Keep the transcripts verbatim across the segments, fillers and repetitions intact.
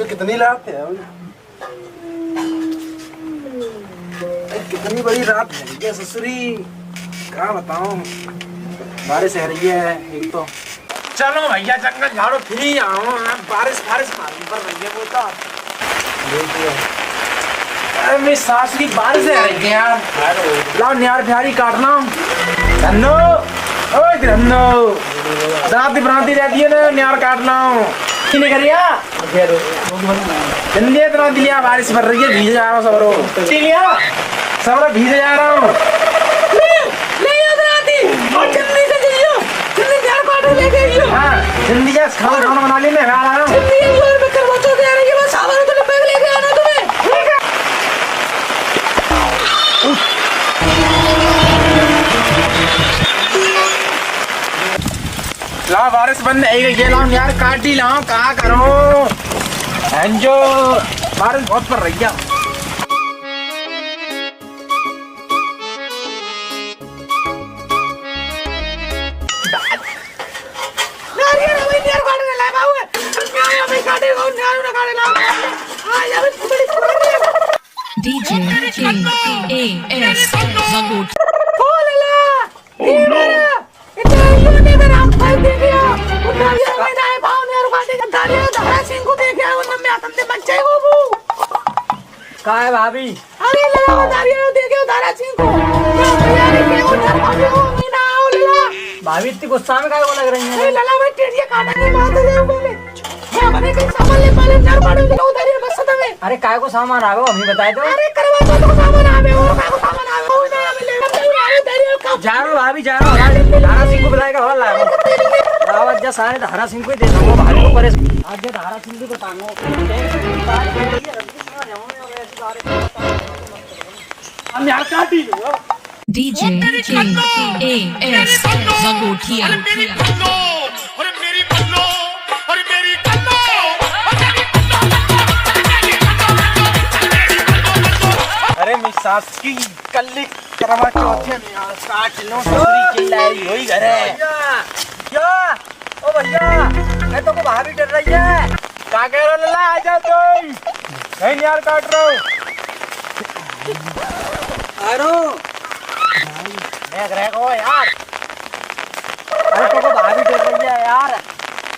कितनी रात है? कितनी बड़ी रात है ये ससुरी, का बताऊं, बारिश हो रही है एक तो। चलो भैया, जंगल झाड़ो, फिर ही आओ, बारिश, बारिश मालूम पड़ रही है वो तो। अरे मेरी सास की बारिश हो रही है यार, लाओ न्यार प्यारी काट लाओ। धन्नो, ओए धन्नो, दांती बराती रहती है ना, न्यार काट लाओ। नहीं करिया। जल्दी इतना दिया, बारिश पड़ रही है, भीजे जा रहा हूँ सबरो। दिया, सबरो भीजे जा रहा हूँ। ले, ले याद राती, और जल्दी से जाइयो, जल्दी झाड़ पाट लेके आइयो। हाँ, जल्दी जा, खाना, खाना बना ली मैं, आ रहा हूँ। जल्दी आइयो, और मैं करवा चौथ आ रही है, बस सामान तो बैग लेके आना तुम्हें। ठीक है। ला, बारिश बंद है, ये लाओ यार, काट ही लाओ, का करो? एंजो, बारिश बहुत पड़ रही है। नारियल अभी नारियल काटे ला बाबू, नारियल अभी काटे ला, नारियल ना काटे ला। हाँ, ये अभी थोड़ी पुरानी है। D J K A S Vagot। ओ लाला, ये मेरा, इतना यूं नहीं मेरा, भाई देख लिया। उतना ये मैं ना है, भाव नहीं रुका दे, नारियल धारा सिंह को देख लिया, उन्होंने मैं आतंक से बच जाए वो, वो। का है भाभी? अरे लला, उधारी आओ, दे के उधारा छीन को। अरे के उधार भाभी हो, मैं ना आओ लला। भाभी इतनी गुस्सा में काहे को लग रही हैं? अरे लला भाई, टेढ़िया काटा के बात है ऊपर में। मैं अपने कहीं सामान ले पाले, नर पाड़े उधारी बस सदा में। अरे काय को सामान आवे, हमें बताए दो। अरे करवा चौथ को सामान आवे, और काय को सामान आवे, वो ना आवे, ले, ले, ले, उधारी का। जा रहा हूँ भाभी, जा रहा हूँ। धारा सिंह को बुलाएगा, और लाओ। आवाज जा सारे धारा सिंह को ही दे दो, भाभी को परेशान। आज ये धारा सिंह को बताऊंगा। हम यहाँ काट ही लूंगा। D J K A S Vagotia। अरे मेरी सास की कल्ली करवा चौथ है, यहाँ काट लो, ससुरी चिल्ला रही होई घरे। भैया, क्या? ओ भैया, मैं तो को भाभी डर रही है। का कह रहा लला, आ जाओ तुम। नहीं यार, काट रहा हूँ। आरो। देख रहे को यार। अरे तो को भाभी डर रही है यार।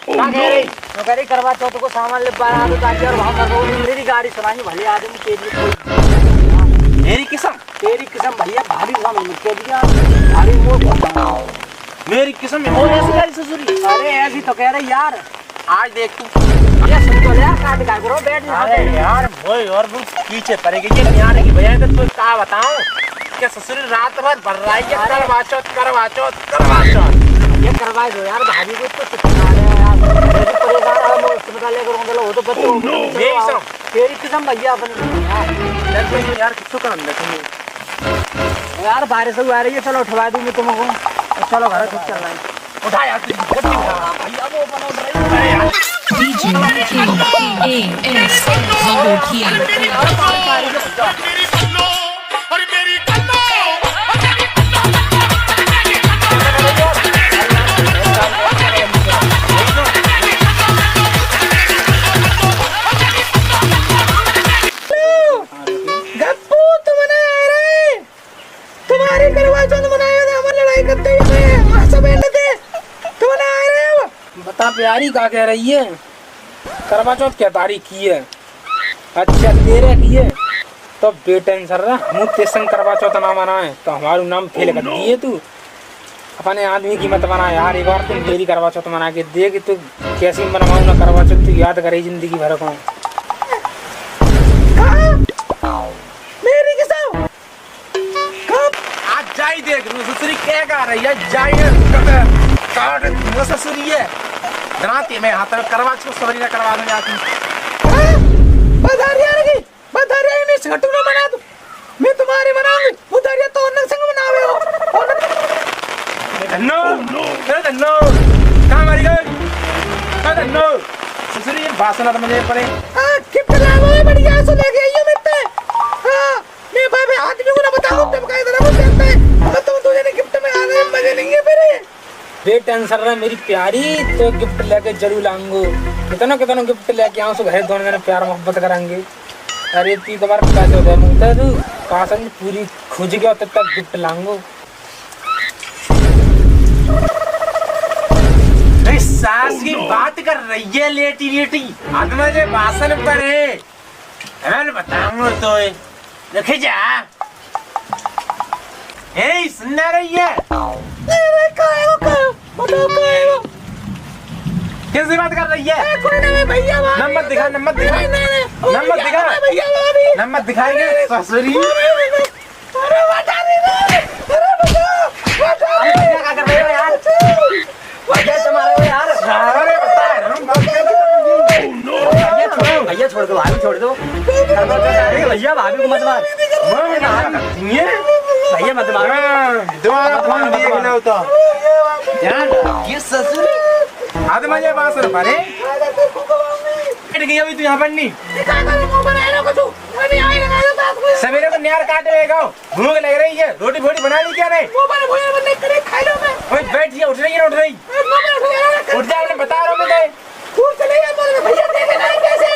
का कह रही? तो कह रही करवा चौथ को सामान ले बाहर आ तो ताकि और वहाँ मर मेरी गाड़ी सुनाई भले आदमी के लिए कोई। मेरी कसम। तेरी कसम भैया, भारी कसम मत कह दिया। भारी मोह बहुत बड़ा। मेरी कसम, मोह ऐसी कह दी ससुरी। अरे ऐसी तो कह रही यार। आज देख तू। ये सुन तो ले, काट का करो, बैठ यहाँ अरे पे। यार, मोह और भी पीछे पड़ेगी। ये न्यारे की भैया, तो तू का बताऊं? क्या ससुरी रात भर भर रही है, अरे। करवा चौथ, करवा चौथ, करवा चौथ। ये करवा दो यार, भाभी को तो छुट्टी ना ले यार। मैं भी परेशान हूँ, मैं अस्पताल लेकर आऊंगा, वो तो बच्चों को मेरी कसम। तेरी कसम भैया अपनी। चल, चल, यार, किसको काम है तुम्हें? यार, बारिश हुई आ रही है, चलो, उठवा दूँ मैं तुमको। चलो, घर से चल रहे हैं। उठा यार, तू गड्डी उठा। भैया, वो अपन उठ रही है। अरे यार। D J K A S Vagotia। गप्पू, तुम ना आ रहे? तुम्हारी करवा चौथ मनाए ना, हमारी लड़ाई करते हुए वहाँ सब बैठे थे। तुम ना आ रहे हो? बता प्यारी, का कह रही है? करवा चौथ क्या तारीख की है? अच्छा, तेरह की है। तो बेटेंशन रहा, मुँह ते संग करवा चौथ ना मनाए, तो हमारू नाम फेल कर दिए तू। अपने आदमी की मत बना यार, एक बार तू मेरी करवा चौथ मना के देख, तू कैसी मनवाऊ ना करवा चौथ, तू याद करे जिंदगी भर को। हाँ? मेरी कसम। कब? आज जाई देख, नु ससुरी के गा रही है, जाई है, कब है? काट, नु ससुरी है। दराती में हाथ में करवा चौथ सवरी ना करवा में आती। हाँ? बधारिया लगी, बधारिया नहीं, छठू ना बना दो। मैं तुम्हारी बनाऊंगी, उधारिया तो उन्नत सिंह बनावे हो। धन्नो, ए धन्नो, कहाँ मारी गई? ए धन्नो, ससुरी ये बासना तो मुझे पड़े। हाँ, गिफ्ट लावा है, बढ़िया से लेके आइयो मित्ते। हाँ। मैं भाई, भाई, आदमी को ना बताऊँ, जब का इधर वो करता है, तो तुम दो जने गिफ्ट में आ गए, मजे लेंगे फिर। बेटेंशन रहा मेरी प्यारी, तो गिफ्ट लेके जरूर आऊंगो। कितना कितना gift लेके आऊँ, सो घरे दोनों जने प्यार मोहब्बत करेंगे। अरे, ती तुम्हारे पिता से हो जाए, मुझे तू पासन पूरी खोज गया, तब तक gift लाऊंगो। अरे, सास की बात कर रही है, लेटी लेटी। आत्मा जे बासन पर है। मैं बताऊंगा तो ये। देखे जा। ए, सुन ना रही है। अरे, काहे हो, काहे हो? बताओ, काहे हो? किससे बात कर रही है? ए, कोई नहीं, भैया, भाभी। नंबर दिखा, नंबर दिखा। नहीं, नहीं, नहीं। नंबर दिखा। भैया, भाभी। नंबर दिखाएंगे, नहीं, नहीं। ससुरी। अरे, नहीं, नहीं, नहीं। अरे, बता नहीं रहे। अरे, बता, बता। अरे, भैया, क्या कर रहे हो यार? भैया, तुम्हारे को यार। अरे, बता रहा हूँ, बात कर रहा हूँ। भैया, छोड़ो, भैया, छोड़ दो, भाभी, छोड़ दो। अरे, भैया, भाभी को मत मार। मार, मार, ये? भैया, मत मारो। हाँ, दोबारा मत मारो, फोन मत देख मारो। लो तो। यार, ये ससुर। आधे मजे बात सुन, अरे। बैठ गई अभी तू यहाँ पर नहीं। सवेरे को न्यार काटे रहेगा। भूख लग रही है, रोटी वोटी बना ली क्या रे? वो बने भैया बने करे, खाई लो मैं। ओए, बैठ जा, उठ रही है, उठ रही। अरे, वो बने भैया बने उठ जा, मैं बता रहा हूँ मैं तो। तू चले जा, बोल रहे भैया, देखे नहीं कैसे?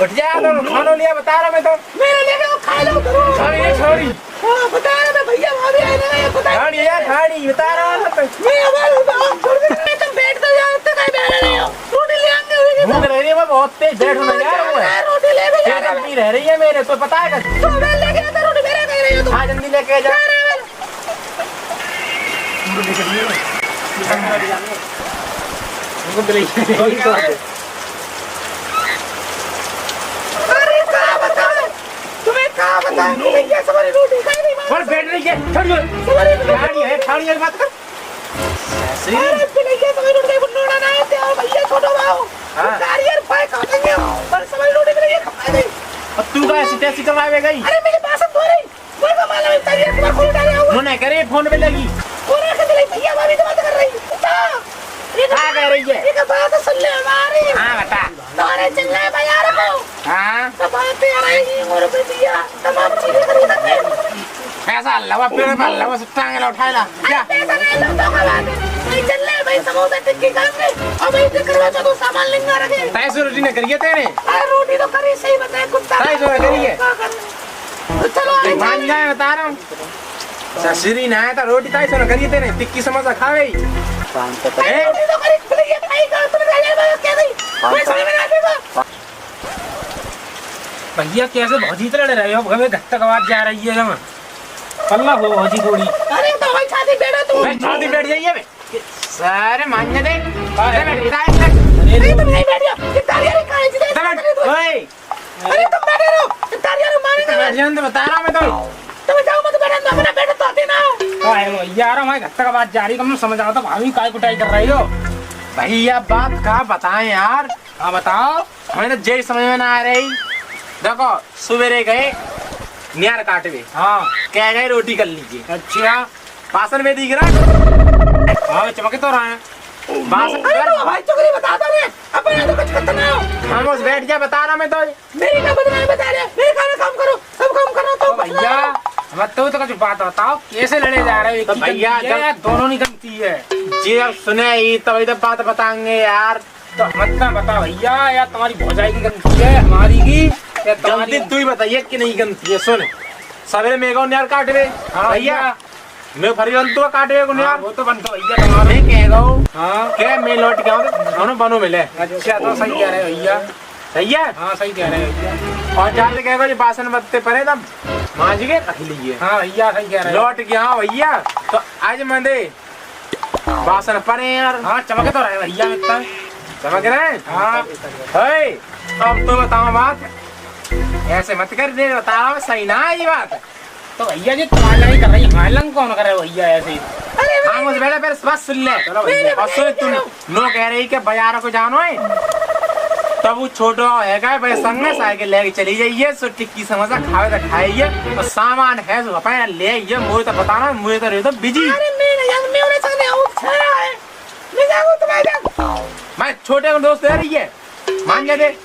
उठ जा, तो खानो लिया, बता रहा मैं तो। मेरे लेके वो खा लो, जरूर। छोड़ी रे, छोड़ी। हाँ, बता रहा मैं, भैया, भाभी आए ना, बता। खानी है, खानी, बता रहा हूँ मैं तो। मैं अब, अब छोड़ दे, तुम बैठ तो जाओ, तक आए बैठ रहे हो। रोटी ले आएंगे, रोटी भूख लग रही है, मैं बहुत तेज बैठ होने जा रहा हूँ मैं। रोटी लेके जा रहा हूँ। आदमी रह रही है मेरे, तो पता है कैसे? तो मैं लेके आता, रोटी मेरा कह रही हो तुम। हाँ, जल्दी लेके जा। जा रहा है। अरे, का बताऊं? तुम्हें का बताऊं? भैया, तुम्हारी रोटी खाई नहीं, और बैठ रही है, छोड़ दो। तुम्हारी रोटी खानी है, खानी है, बात कर। अरे, भैया, तुम्हारी रोटी खाई, नोड़ा ना आते हो, भैया, छोड़ो, आओ। हाँ। नारियल पाए खा लेंगे हम, पर तुम्हारी रोटी मिलेगी, खा नहीं। अब तू का ऐसी तैसी करवावे गई? अरे, मेरे पास हम दो रही। कोई का मालूम है, तबीयत पर खोल डाले हुआ। उन्होंने करे फोन पे लगी। कोना के दिलाई भैया, भाभी से बात कर रही। अच्छा। ये तो का कह रही है? ये तो बात सुन ले हमारी। हाँ, बता। तोरे चिल्लाए बाजार को। हाँ। तो बात ये रही, और भी दिया, तमाम चीजें खरीदेंगे। पैसा लवा, पेड़ पर लवा, सब टांगे ला, उठाए ला। अरे, क्या? पैसा नहीं, लोग तो का बात है। भाई, चल ले, भाई, समोसा टिक्की खाएंगे। और भाई, इसे करवा चौथ को सामान लेंगे, रखे। तय से रोटी ने करिए तेरे। अरे, रोटी तो करी, सही बताए, कुत्ता। तय से करिए। का करना? तो चलो, आए मान जाए, बता रहा हूँ। ससुरी ना आए तो रोटी ताई सोना करिए तेरे, टिक्की समोसा खावे ही। पाँच सौ तक। हैं? रोटी तो करी, भैया, भाई का, तुम राजा भाई क्या नहीं? कोई समझ में नहीं आती तो। भैया, कैसे भौजी से लड़ रहे हो? अब हमें घर तक आवाज जा रही है, जमा। पल्ला हो भौजी थोड़ी। अरे, तो भाई, छाती बैठो तुम। मैं छाती बैठ जाइए बे। सारे मान्य दे। अरे, अरे, बैठ, बैठ। अरे, तुम नहीं बैठ जाओ। ये तालियां नहीं खाई, जिधर इधर बैठ। ओए, अरे तुम बैठे रहो, तालियां मारेंगे। बैठ जाने तो बता रहा मैं तो। तुम जाओ मत बैठो, तुम अपना बैठो तो आते ना। का है वो? यार, हमारे घर तक आवाज जा रही, तुम समझ आओ तो भाभी काय कुटाई कर रही हो? भैया बात का बताएं यार। हाँ बताओ। हमें तो जेही समझ में ना आ रही। देखो, सवेरे गए न्यार काटवे। हाँ। कह गए रोटी कर लीजिए। अच्छा। बासन में दिख रहा है। हाँ, चमके तो रहा है। बासन अरे कर। तो भाई चुगली बता दो रे। अपने तो कुछ करते ना हो। खामोश बैठ जा, बता रहा मैं तो। मेरी का बदनामी बता रहे, मेरे काम में काम करो, सब काम करो तो तो भैया, हम तो, तो कुछ बात बताओ, कैसे लड़े जा रहे हो? तो एक ही भैया, गलती है, जब दोनों की गलती है। जी, अब सुने ही तो इधर बात बताएंगे यार। तो मत ना बता भैया, या तुम्हारी भौजाई की गलती है, हमारी की, या तुम्हारी गलती तू ही बताइए कि नहीं गलती है। सुन, सवेरे मेरे को न्यार काट रहे। हाँ भैया, भैया। मैं फरी बनतो काटे को हाँ, यार। वो तो बनतो भैया तुम्हारा। मैं कह रहा हूँ हाँ। क्या मैं लौट के आऊँ तो खानो बनो मिले। अच्छा, तो सही कह रहे हो भैया। सही है? हाँ, सही कह रहे हो भैया। और जाते कह रहा हूँ, ये बासन बत्ते पड़े तब मांज के रख लीजिए। हाँ भैया, सही कह रहे हो। लौट के आओ भैया, तो आज मंदे बासन पड़े यार। हाँ, चमक तो रहे भैया इतना। चमक रहे हैं? हाँ। हे, अब तो बताओ बात, ऐसे मत कर दे, बताओ, सही ना है ये बात। तो भैया जी, तुम्हारे लंग कर रही, हमारे लंग कौन करे भैया ऐसे ही? अरे, हाँ, मुझे बेटा, पहले बस सुन ले। चलो भैया। और सुन, तू नो कह रही कि बाजार को जानो है, तब वो छोटो है का, भाई, संग में साइकिल लेके चली जाइए, सो टिक्की समोसा खावे तो खाइए, और सामान है जो अपने ले आइए, मुझे तो बताना, मुझे तो रहे तो बिजी। अरे, मैं नहीं जाऊँ, मैं उन्हें संग नहीं आऊँ, अच्छा है, मैं जाऊँ तुम्हारे साथ। मैं छोटे को दोस्त दे रही है, मान जा दे।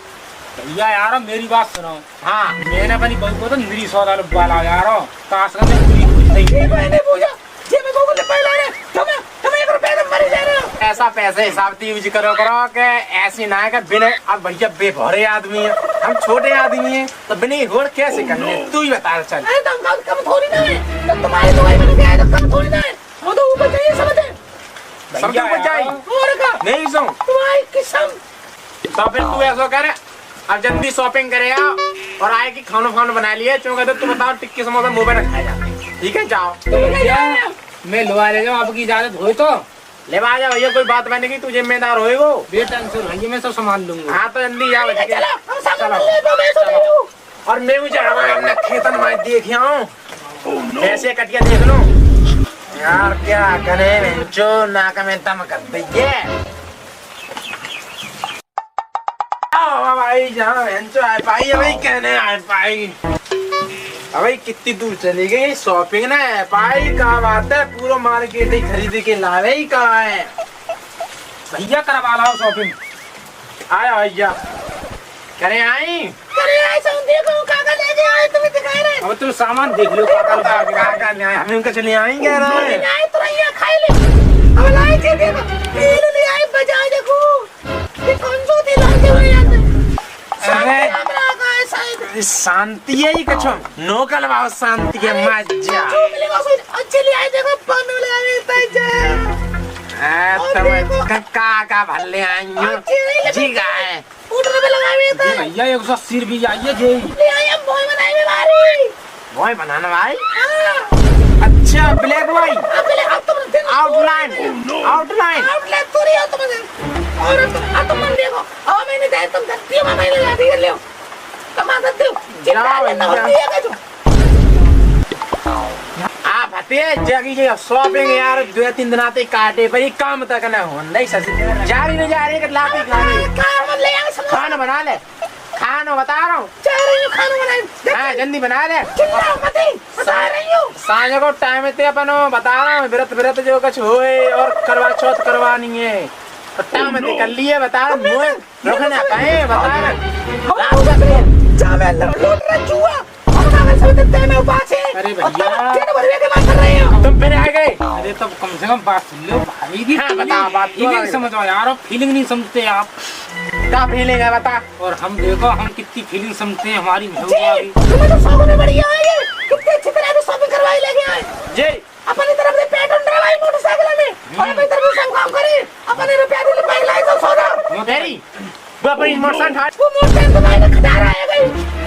भैया यार, मेरी बात सुनो। हाँ। मैंने अपनी बहू को तो निरी सौदा लुब्बा ला यार, काश का मैं पूरी खुश नहीं। ये मैंने पूछा, ये मैं बहू को लुब्बा ला रहे, तुम, तुम एक रुपए में मर जा रहे हो। सब पैसे हिसाब से use करो, करो के ऐसी ना है कि बिना, अब भैया बेभौरे आदमी है, हम छोटे आदमी हैं, तो बिना होड़ कैसे करने? तू ही बता, चल। अरे, तो हम कम, कम थोड़ी ना है, तो तुम्हारी दुआई में क्या है, तो कम थोड़ी ना है, हम तो ऊपर जाइए, समझे? सब भैया ऊपर जाई। यार। और का? नहीं सो। तुम्हारी कसम। तो फिर तू ऐसा कर, अब जल्दी shopping करे आ और आए कि खानो फानो बना लिए, क्यों कहते तू बताओ, टिक्की समोसा मुंह पे ना खाया जाते। ठीक है, जाओ। तो भैया, मैं लुआ ले जाऊँ, आपकी इजाजत होई तो? ले आ जा भैया, कोई बात बनेगी, तू जिम्मेदार होएगो। बेटा, अंशु भैया, मैं सब सामान लूंगा। हाँ, तो जल्दी जा भैया। चलो, हम सामान चलो। ले, तो मैं तो ले लूँ। और मैं भी जाऊंगा, हमने खेतन में देख आऊं। Oh no। ऐसे कटिया देख लो। यार, क्या करे, बेंचो, नाक में दम कर दइए। आओ भाई, जहाँ बेंचो आए पाई, अबे कहने आए पाई। अबे कितनी दूर चली गई shopping ने, आए पाई, का बात है, पूरा market ही खरीद के लावे ही का है। भैया करवा लाओ shopping। आया भैया। करे आई? करे आई, सब देखो, काका लेके आए, तुम्हें दिखाई रहे। अब तुम सामान देख लो, काका लोग का, काका ले आए, हम उनका चले आएंगे ना। ले आए तो रैया खाई ले। अब लाई के देखो, तेल ले आए, बजा देखो। ये कौन सा तेल आके हुए यहाँ पे? अरे। शांति हमरा का है शायद। शांति है ही कछो। नोकल बाबू शांति के अरे, मजा। जो मिलेगा उसको अच्छे ले आए, देखो, पान वाले आ गए, ताजा। आ, और तब देखो। का, का, का भले आएंगे। अच्छे नहीं लगे। जी का है। उठ रहे लगा हुए जी थे। भैया, एक सौ अस्सी रुपया आइए जी। ले आए हम भोय बनाए में भारी। भोय बनाना भाई? हाँ। अच्छा, black भोय? हाँ, black, अब तुम दिन outline, outline। Outline तो रही हो तुम। और तुम, अब तुम मन देखो। अब मैंने जाए तुम धरती में मैंने ला दी, ले लो। कमा सकते हो। चिंता जाओ, नहीं, जाओ। होती है क्या तुम? आ भते जगी जे shopping यार, दो तीन दिन आते काटे, पर ये काम तक ना हो, नहीं ससुर। जा रही, नहीं जा रही, कि लाती खा रही। काम ले आए, समोसा। खाना बना ले, खाना बता रहा हूँ। जा रही हूँ, खाना बनाए। हाँ, जल्दी बना ले। चिल्ला मत ही, बता सा-, रही हूँ। सांझ को time ते अपन बता रहा हूँ, व्रत, व्रत जो कुछ होए और करवा चौथ करवानी है, तो time ते कर लिए, बता रहा हूँ। रोकना काहे बता रहा? हम लोग अपने जामे लो-, लूट रहे जुआ। हम लोग सब देते हैं, मैं उपास है। अरे भैया। और तुम दिन भर में के बात कर रहे हो। तुम फिर आ गए। अरे तो कम से कम बात सुन लो भाई की। हाँ, बता, बात feeling तो समझो यार, feeling नहीं समझते आप। क्या feeling है बता? और हम देखो, हम कितनी feeling समझते हैं हमारी। जी, तुम्हें तो शौक में बढ़िया है ये। कितने अच्छे तरह से shopping करवाई लेके आए। जी। अपनी तरफ से पेट उंडरा भाई motorcycle में, और अपनी तरफ से सब काम करे, अपने रुपया भी लुटाई लाई तो सौदा। वो तेरी, वो अपनी motorcycle ठाड़। वो motorcycle तो भाई ने खटारा है गई,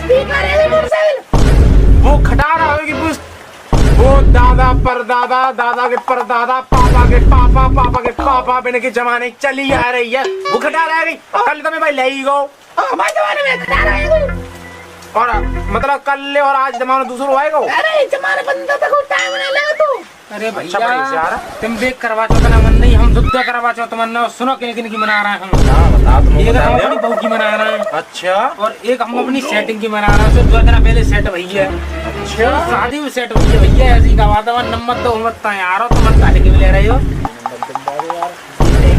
बेकार है गई motorcycle। वो खटारा होगी पुस्त, वो दादा परदादा, दादा के परदादा, पापा के पापा, पापा के पापा, बने के जमाने चली आ रही है, वो खटारा है गई। कल तो मैं भाई ले ही गो। हाँ, हमारे जमाने में खटारा है कोई। और मतलब कल ले और आज जमाना दूसरो आएगा। अरे, इस जमाने बंदा तक टाइम ना ले तू। अरे अच्छा भैया, भाई यार। तुम देख करवा चौथ ना मन नहीं, हम शुद्ध करवा चौथ मन ना। सुनो किन किन की मना रहे हैं हम। हाँ, बता, तुम एक बता हम दे। अपनी बहू की मना रहे हैं। अच्छा। और एक हम अपनी setting की मना रहे हैं, सो दो दिन पहले set भई है। अच्छा। शादी में set भई है भैया, ऐसी का बात है, नंबर तो मत यार, तुम मत काहे के ले रहे हो?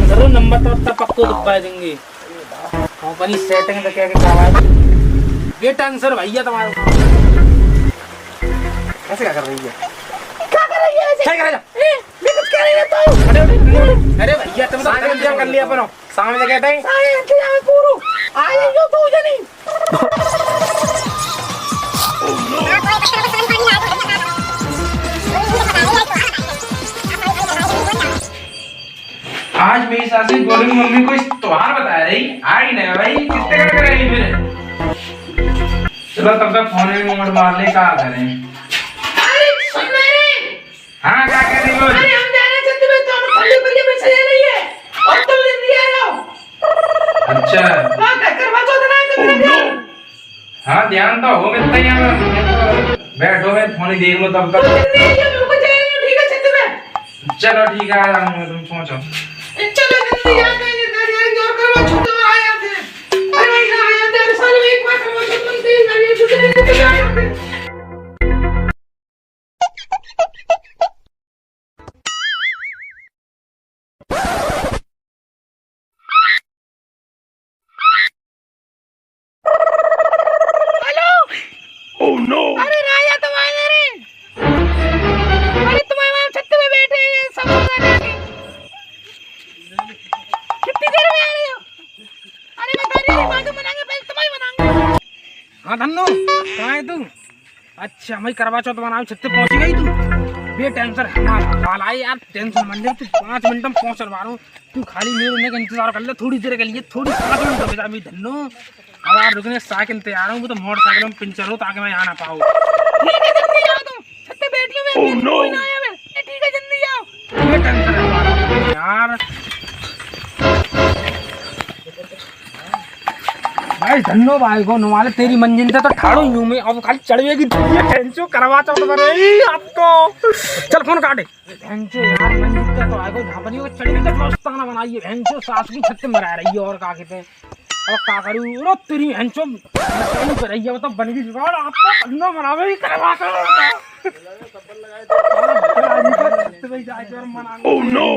जरूर नंबर तो तब पक्को दुबा देंगे। कंपनी setting तो क्या, क्या करवा है? ये tension भैया तुम्हारे। कैसे क्या कर रही है? क्या कर रही है ऐसे? क्या कर रही है? ए, मैं कुछ कह रही है तो। अरे, अरे, अरे। अरे भैया, तुम तो सारे इंतजाम कर लिया अपन। सामने क्या टाइम? सारे इंतजाम पूरू। आ, ये जो तू जनी। आज मेरी सासी बोली, मम्मी को इस त्योहार बता रही, आई ना भाई, किससे कर कराई फिर? चलो तब तक फोन में मोड़ मार ले, का करें? अरे सुन मेरे। हाँ, क्या कह रही हो? अरे हम जा रहे हैं छत में, तो हम ठंडी बढ़िया में चले रही है और तुम जल्दी आ जाओ। अच्छा। हाँ, घर करवा चौथ ना है तो मेरा ध्यान। हाँ, ध्यान तो हो, मिलता ही है, बैठो, मैं फोन ही देख लो तब तक। तुम जल्दी आ जाओ, मेरे को जाना है, ठीक है, छत में। चलो ठीक है, आ रहा हूँ मैं, तुम सो जाओ। चलो जल्दी आ जाओ, ये दरिया जोर करो, छुट्टी में आ जाते हैं। अरे भाई, ना आ जाते हैं, साल में एक बार करो, छुट्टी में आ जाते हैं। Hello! Oh no! अरे राजा, तुम आए ना रे? अरे तुम्हारे वहाँ छत पे बैठे हैं, सब लोग आ रहे हैं। तू? अच्छा, मैं करवा चौथ मनावे छत्ते पहुँची गई तू? बेटेंशन हमारा हाल आई यार, टेंशन मत ले तू, पाँच मिनट में पहुँचने वाला हूँ। तू खाली मेरे होने का इंतजार कर ले, थोड़ी देर के लिए, थोड़ी पाँच मिनट रुक जा, मैं धन्नो। अब यार रुकने साइकिल तैयार हूँ, वो तो मोटरसाइकिल में पंचर हो, ताकि मैं यहाँ ना पाऊँ। ठीक है, जल्दी आओ तुम। छत्ते बैठी हूँ मैं, कोई ना आया मैं। ये ठीक है, जल्दी आओ। ये टेंशन है हमारा यार। भाई धन्नो भाई को नुमाले तेरी मंजिल से तो ठाड़ो ही हूँ मैं, अब खाली चढ़वे की ये टेंशन करवा चौथ बने ही अब तो। चल फोन काटे। भैंचो यार, मंजिल का तो आगो झापनी को चढ़ी तो दोस्ताना बनाइए। भैंचो सास की छत मरा रही है और का कहते हैं। और का करूँ? रो तेरी भैंचो, मसाली कर रही है, वो तो बन गई जुगाड़, आप तो धंधा बनावे ही करवा कर। Oh no!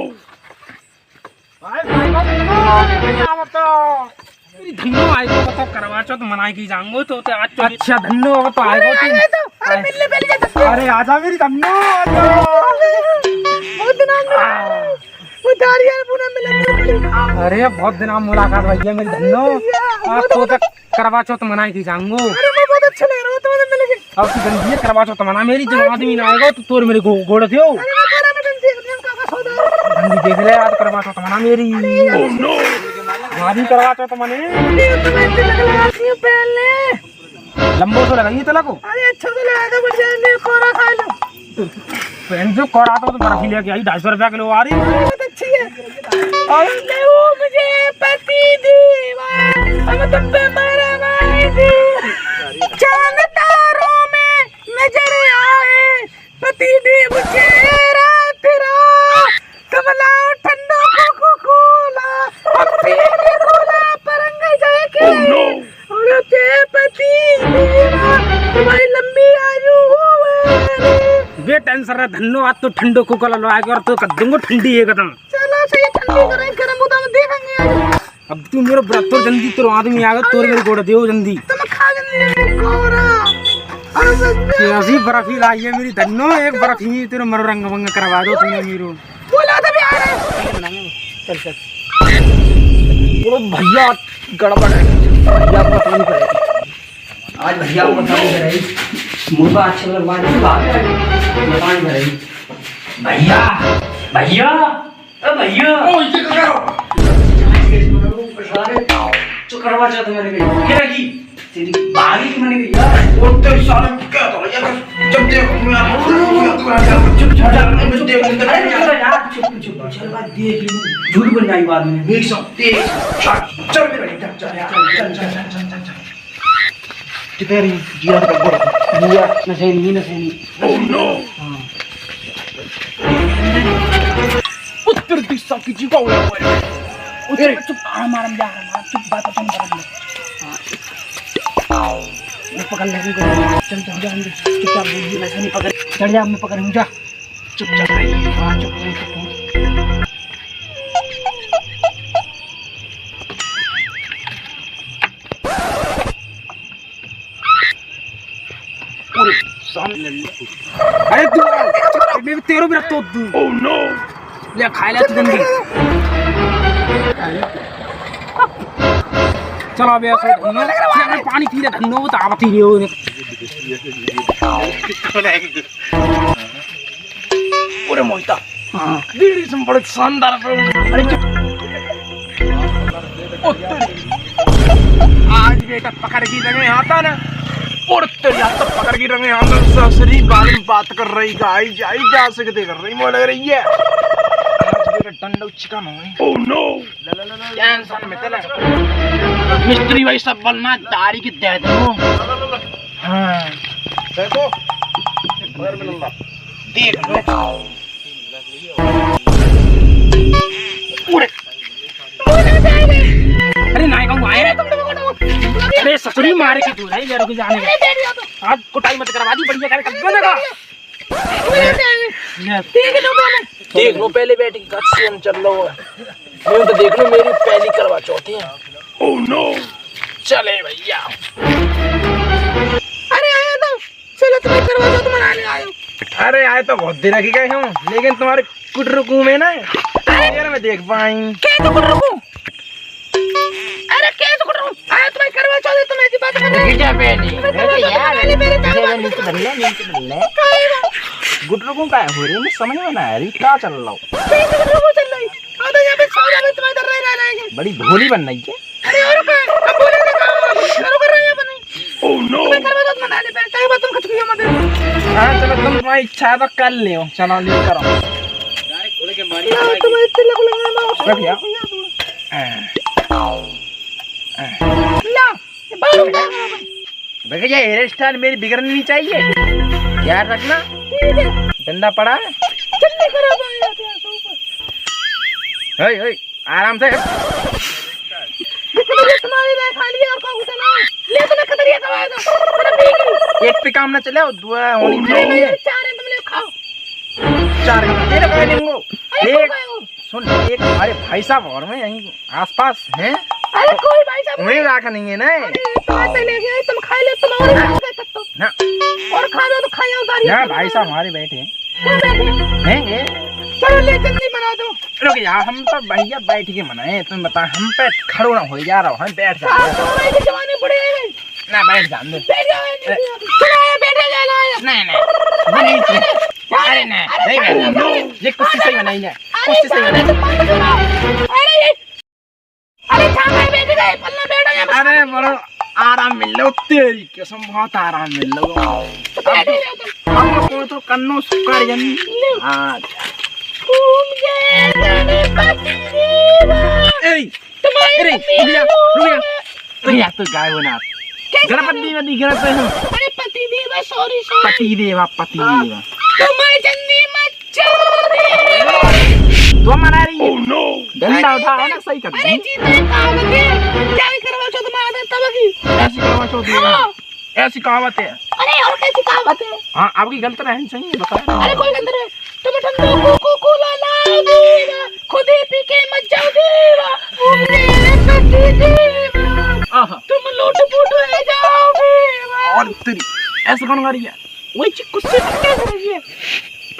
भाई, भाई, भाई, भाई, बताओ। मेरी धन्नो आई तो बताओ, करवा चौथ मनाए की जाऊंगो तो, तो आज तो अच्छा, धन्नो अब तो आएगा अरे, तू। आ गए तो। अरे, अरे, मिलने पहले जाते हैं। अरे, आजा मेरी धन्नो, आजा। बहुत दिन बाद मिला। वो दाढ़ी यार पूरा मिला, मिला, मिला। अरे, बहुत दिन बाद मुलाकात भैया मेरी धन्नो। अरे, भैया, आज बहुत तो तक करवा चौथ मनाए की जाऊंगो। अरे, मैं बहुत अच्छा लग रहा हूँ, तुम्हारे मिल के। अब तू जल्दी करवा चौथ मना, मेरी जो आदमी ना आएगा तो तोर मेरे गो-, गोड़ दियो। अरे, मैं कह रहा, मैं जल्दी, जल्दी, काका सौदा। जल्दी देख ले, आज करवा चौथ मना मेरी। अरे, यार। Oh no! भाभी करवा चौथ मने। अरे, तो मैं तिलक लगाती हूँ पहले। लंबो तो लगाइए तिलक को। अरे, अच्छा तो लगा दो, बढ़िया, ले कोरा खा लो। बहन जो कोरा तो, तो बर्फी लेके आई, ढाई सौ रुपया किलो आ रही। बहुत अच्छी है। और ले वो मुझे पति दीवा, हम तुम पे मारा मारी थी। चांद तारों में नजर आए, पति देव चेहरा तेरा, कमला ठंडो कोको कोला, अब पेट में कोला परंग जाए के। Oh no! और ते पति देवा, तुम्हारी लंबी आयु हो। बेटेंशन रह धन्नो, आज तो ठंडो कोको कोला लो आएगा और तो कर दूंगा ठंडी एकदम। चलो, सही ठंडी करें, गरम उदम देखेंगे आज। अब तू मेरो ब्रत तो जल्दी, तेरो आदमी आ गया, तोर मेरे गोड़ देओ जल्दी। तुम खा जल्दी, जल्दी, गोरा। अरे, बस ये ऐसी बर्फी लाई है मेरी धन्नो, एक बर्फी तेरे मरो रंग वंग करवा दो तुम मेरो। बोला था भी आ रहे हैं। चल, चल। बोलो भैया, गड़बड़ है। भैया को बतानी पड़ेगी। आज भैया को बतानी पड़ेगी। मुंह का अच्छा लगवा दे, बात है। बतानी पड़ेगी। भैया, भैया। ए भैया। ओ, इसे कर रहा हूँ। सारे चुकरवा चौथ मैंने गई। क्या की? तेरी बागी की मैंने गई यार। वो तेरे साले क्या था यार? जब देख, मैं चुप, चुप, चुप, चुप, चुप, देख, अरे यार, चुप, चुप, चल बात देख लूँ। झूठ बोल जाएगी बाद में। एक सौ तेईस। चल, चल मेरे भाई, चल, चल, चल। कितने रही? जिया तो गड़बड़। जिया, नशे नहीं, नशे नहीं। Oh no! हाँ। उत्तर दिशा की जगह हुआ है। उत्तर चुप, हाँ, मारम जा, मारम, चुप, बात खत्म कर दे। हाँ। मैं पकड़ लेंगे, चल, चल, जा, जा, चुपचाप बोल, नशे नहीं पकड़, चढ़ जा, मैं पकड़ूँ, जा। चुपचाप रही, हाँ, चुप, चुप, चुप। पूरे सामने ले ले। अरे तू, मैं तेरो भी रखता हूँ तू। Oh no! ले खा ले तू जल्दी। चलो अबे ऐसे धन्नो, अरे पानी पी ले धन्नो, वो तो आवत ही नहीं हो। पूरे मोहिता। हाँ। बीड़ी से बड़े शानदार। अरे चुप। ओ तेरी। आज बेटा पकड़ के रंगे हाथा ना। और तेरी आज तो पकड़ के रंगे हाथा। ससुरी बाल में बात कर रही, गाई जाई जा सकते कर रही, मोड़ रही है। आज बेटा डंडा चिकन हो। Oh no! ला, ला, ला, ला, ला। टेंशन में तेरा। मिस्त्री भाई सब बोलना, दारी की दे दो। हाँ। देखो। देख लो। उड़े। अरे नाई कहूँ आए। अरे ससुरी मारे की दूर है, ये रुक जाने। आज कुटाई मत करवा दी, बढ़िया करे कर दो ना। देख लो पहले। देख लो पहले बैठ के कब से हम चल रहे हो। मैं तो देख लो, मेरी पहली करवा चौथ है। Oh no! चले भैया। अरे आया तो, चलो तुम्हें करवा चौथ मनाने आयो। अरे आए तो बहुत देर की गए हम, लेकिन तुम्हारे कुटरुकू में ना, अरे! यार मैं देख पाई। क्या तो कुटरुकू? अरे, कैसे गुटरू? अरे, तुम्हारी करवा चौथ है, तुम्हें ऐसी बात करनी है। रुक जा, पहले। तुम्हें करवा चौथ यार, बनानी, पहले रुक जा, तब बात नीचे करो। बदल ले, नीचे बदल ले। काहे बा? गुटरू को काहे हो रही है? मैं समझ में ना आ रही, क्या चल रहा हो? कैसे गुटरू को चल रही? हाँ, तो यहाँ पे सो जाओ, तुम्हें इधर रह, रह, रहेंगे। बड़ी भोली बन रही है। अरे, और का? अब बोले ना, काम करो, कर रहे हैं अपनी। Oh, no! तुम्हें करवा चौथ मना ले, पहले, ताकि बात तुम खत्म किया मत। हाँ, चलो, तुम तुम्हारी इच्छा है तो कर ले, चलो, ले करो। ला, तुम्हें इतने लगो लगा ना, रख यार। ला, ये बाहर उठा। देखिए, ये हेयर स्टाइल मेरी बिगड़नी नहीं चाहिए, याद रखना। ठीक है। डंडा पड़ा है। चलने करो, भाई, आते हैं, आते हैं ऊपर। ओए, ओए, आराम से। ये कतरिया तुम्हारी रहे, खा लिया और काहू से ना। ले, तुम्हें कतरिया खवाए दो। अरे, पी गई। एक पे काम ना चले, दो होनी चाहिए। चार है, तुम ले खाओ। चार का तेरे पे लेंगो। अरे, एक, खाओ। सुन, एक हमारे भाई साहब और में यहीं आसपास हैं। अरे, कोई भाई साहब वहीं नहीं। राख नहीं है ना। अरे, तो ऐसे ले गए, तुम खा लो, तुम और खा लो तब तो। ना। और खा लो तो खाया उतारिए। ना, भाई साहब हमारे बैठे हैं। कहाँ बैठे? हैं, ये? चलो, ले, जल्दी बना दो। रुक यार, हम तो भैया बैठ के मनाए, तुम बता, हम पे खड़ो ना हो जा रहा, हम बैठ जाओ। हाँ, तो भाई के जमाने बड़े हैं। ना, बैठ जान दे। बैठ जाओ, ए। चलो, ये बैठे जा लो, ये। नहीं, नहीं, वो नहीं, अरे, नहीं। अरे, अरे, नहीं, अरे, नहीं, अरे, नहीं, अरे, ये कुछ सही बनाई है, अरे, कुछ सही बनाई। अरे, ये, अरे, कहाँ पे बैठ गए? पल्ला बैठो यहाँ पे। अरे, बड़ो आराम मिल लो, तेरी कसम, बहुत आराम मिल लो। तो बैठे रहो तुम। हम लोग को तो कन्नो सुकर जन। ले। हाँ। घूम गए गणपति देवा। ए, तुम्हारी अरे, मम्मी रुक जा, रुक जा। अरे यार, तो गाय हो ना। कैसे गणपति गाय हो? देवा दिख रहा था ना। अरे पति देवा, sorry, sorry। पति देवा, पति हाँ। देवा। तुम्हारी जन्नी मत चोरी। तो मना रही है। Oh, no। डंडा उठा है ना, सही कर अरे दी। जी, तो एक कहावत है, क्या ही करवा चौथ मना दे तब की। ऐसी करवा चौथ है। हाँ। ऐसी कहावत है। अरे और कैसी कहावत है? हाँ, आपकी गलत रहन सही है, बताओ। अरे कोई गलत नहीं। तुम ठंडो कोको कोला लाओ देवा, खुद ही पी के मत जाओ देवा। अरे पति देवा, आहा। तुम लोट पोट हो जाओ देवा। और तेरी, ऐसा कौन गा रही है? वही चिक कुछ से क्या कर रही है?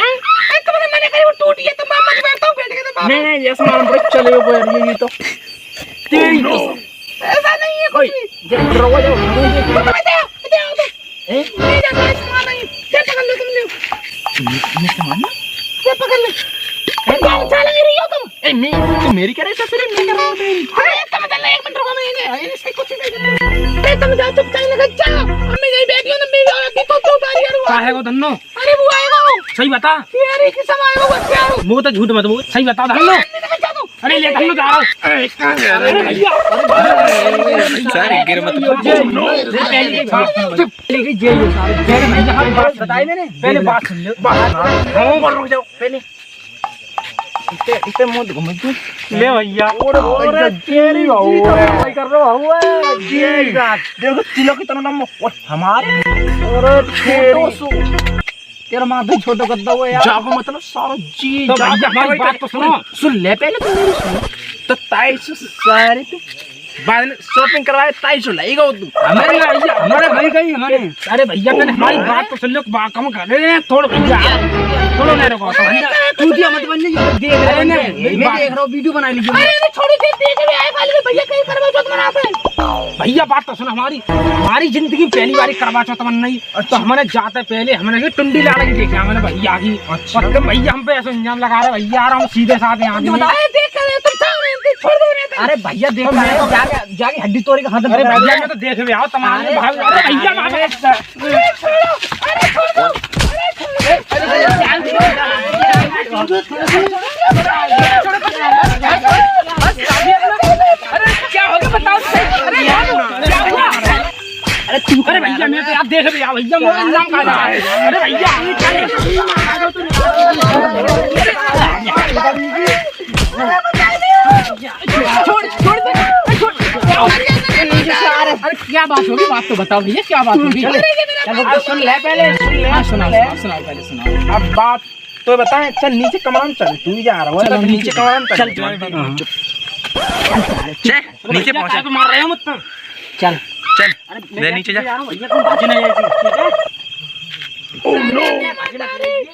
हाँ? अरे तुमने मना करी, वो टूट गया, तो मामा के बैठता हूँ, बैठ के तो मामा। नहीं, नहीं, ऐसा मालूम पड़ा, चले गए यार, ये, ये तो। तेरी कसम। ऐसा नहीं है कुछ भी। देख, रहो, जाओ, रहो, जाओ। तुम बताओ, बताओ, बताओ। हैं? नहीं जाता है, सामान नहीं। ये पकड़ लो तुम, लो। ये, ये सामान ना? ये पकड़ लो। हैं? तुम उठा ले रही हो तुम। ए, मैं, तू मेरी कह रहे हो, ससुर, मैं कर रहा हूँ तेरी। अरे, तुम चल, एक मिनट रुको, मैं ये, ये इससे कुछ नहीं करना। ए, तुम जाओ, चुपचाप निकल जाओ। अब मैं यहीं बैठी हूँ ना, मैं जाओ, कि तो क्यों उतारी यार, वो काहे को धन्नो? अरे, वो आएगा वो। सही बता। तेरी कसम आएगा वो, क्या हो? मुँह तो झूठ मत बोल, सही बता धन्नो। अरे, ले धन्नो जा रहा हूँ। ए, कहाँ जा रहे हो? अरे, भैया। सारे गिर मत। ये, ये, ये पहले की बात सुन। चुप। पहले की जेल में सारे जेल में यहाँ बात बताई मैंने। पहले बात सुन लो। बात, हाँ, रुक जाओ, पहले। इते, इते मुंह घूम तू। ले भैया। और और भैया तेरी जी, जी तो भाई कर रहा हूँ, जी। देखो, तिलक कितना लंबा। और हमारे। अरे तेरी। छोटो सो। तेरा माथा छोटो कर दो यार। जागो मतलब सारा जी, तो जागो भैया, हमारी भाई बात तो सुनो। सुन ले पहले, तुम मेरी सुनो। तो ताई से सारे तू बाद में shopping करवाए, ताई से लाएगा वो तू। हमारे ना भैया, हमारे भाई का ही हमारे। अरे भैया, पहले हमारी बात तो सुन लो, बा-, कम कर रहे हैं, थोड़ा भैया, थोड़ा नहीं रुको, तो भैया, तू दिया मत बन जाइए, देख रहे हैं, अरे नहीं, मैं बात देख रहा हूँ, video बना लीजिए। अरे, अरे, छोड़ो, देख, देख रहे हैं, खाली में भैया कहीं करवा चौथ मनाते हैं। भैया, बात तो सुन हमारी, हमारी जिंदगी में पहली बार करवा चौथ बन रही। अच्छा। तो हमने जाते पहले हमने ये टुंडी लाड़ा की देखा हमने भैया की। अच्छा। और तुम भैया हम पे ऐसे इल्जाम लगा रहे भैया, यार हम सीधे साधे आदमी। बताए, देख कर तुम जाओ रे, इनकी छोड़ दो रे। अरे भैया देख, तो मैं तो जाके, जाके हड्डी तोड़ के हाथ में अरे पकड़ा भैया, दिया। मैं तो देख भी आओ, तमाम अरे भाग, अरे भैया, अरे माफ कर। अरे छोड़ो, अरे छोड़ दो, अरे छोड़ दो। अरे क्या हो गया बताओ, अरे क्या हुआ? अरे तू अरे भैया, मैं तो यार देख भैया, भैया मोर नाम का है। अरे भैया, ये क्या है? छोड़, छोड़ दे, छोड़। अरे क्या बात होगी? बात तो बताओ भैया, क्या बात होगी? चलो, चलो, सुन ले पहले, सुन ले। हाँ, सुनाओ, सुनाओ, सुनाओ, पहले सुनाओ। अब बात तो बताएं, चल नीचे कमरा में चल, तू ही जा रहा है, चलो, चल नीचे नीचे। कमरा में चल। चल, चल, चल। चल, नीचे भैया, पहुंचा। काय पे मार रहे हो मुझ पर? चल। चल, अरे, मैं ले नीचे जा। जा रहा हूँ, भैया, तुम बाजू नहीं ऐसी, ठीक है? Oh, no! भैया, भैया, भैया।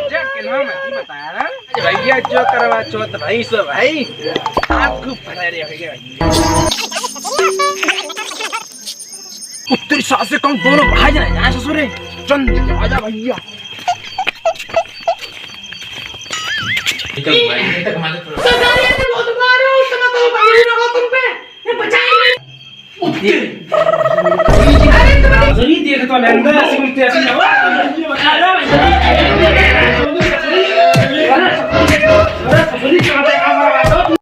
जा, केना मत बताया ना। अरे भैया, जो करवा चौथ भाई सो भाई, आप खूब फरारी हो गए भाई। उत्तरी सास से कम दोनों भाई जाए, जाए ससुरे। चंद, आजा भैया। निकल भाई, ये तक मालिक। तो गाड़ी से बहुत मारो, उतना तो भाई ना हो तुम पे। ये बचाएंगे। उत्तरी। अरे तुम्हारी सही देख तो लेंदा, ऐसे उल्टे ऐसे ना। ये बता दो भाई।